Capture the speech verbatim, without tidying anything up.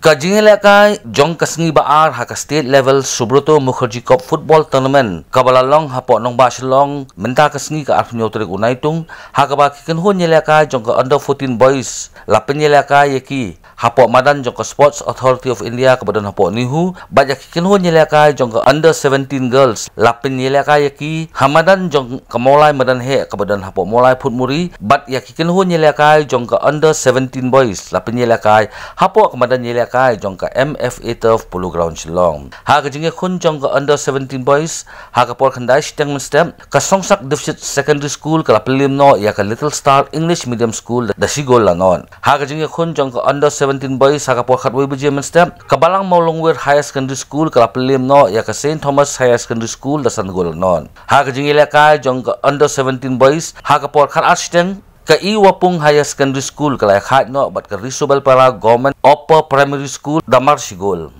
Ka jingïalehkai jong ka sngi ba ar ha ka state level Subroto Mukherjee Cup football tournament kaba la long hapoh nongbah Shillong mynta ka sngi ka arphew tarik u Naitung, ha kaba ki kynhun ïalehkai jong ka under fourteen boys la pynïalehkai ïa ki hapoh madan jong ka Sports Authority of India kaba don hapoh NEHU, bad ïa ki kynhun ïalehkai jong ka under seventeen girls la pynïalehkai ïa ki ha madan jong ka Mawlai Madanheh kaba don hapoh Mawlai Phutmuri, bad ïa ki kynhun ïalehkai jong ka under seventeen boys la pynïalehkai hapoh ka madan ïalehkai jong ka M F A Turf Polo Ground Shillong. Ha ka jingïakhun jong ka under seventeen boys ha ka por khyndai shiteng mynstep, ka Songsak Dipshit Secondary School ka la pynliem noh ïa ka Little Star English Medium School da shi gol la nod. Ha ka jingïakhun jong ka under seventeen boys ha ka por khatwei baje mynstep, ka Balang Mawlongwir Higher Secondary School ka la pynliem noh ïa ka Saint Thomas Higher Secondary School da san gol la nod. Ha ka jingïalehkai jong ka under seventeen boys ha ka por khatar shiteng, ka E Wapung Higher Secondary School ka la ïakhaid noh bad ka Risobelpara Government Upper Primary School da mar shi gol.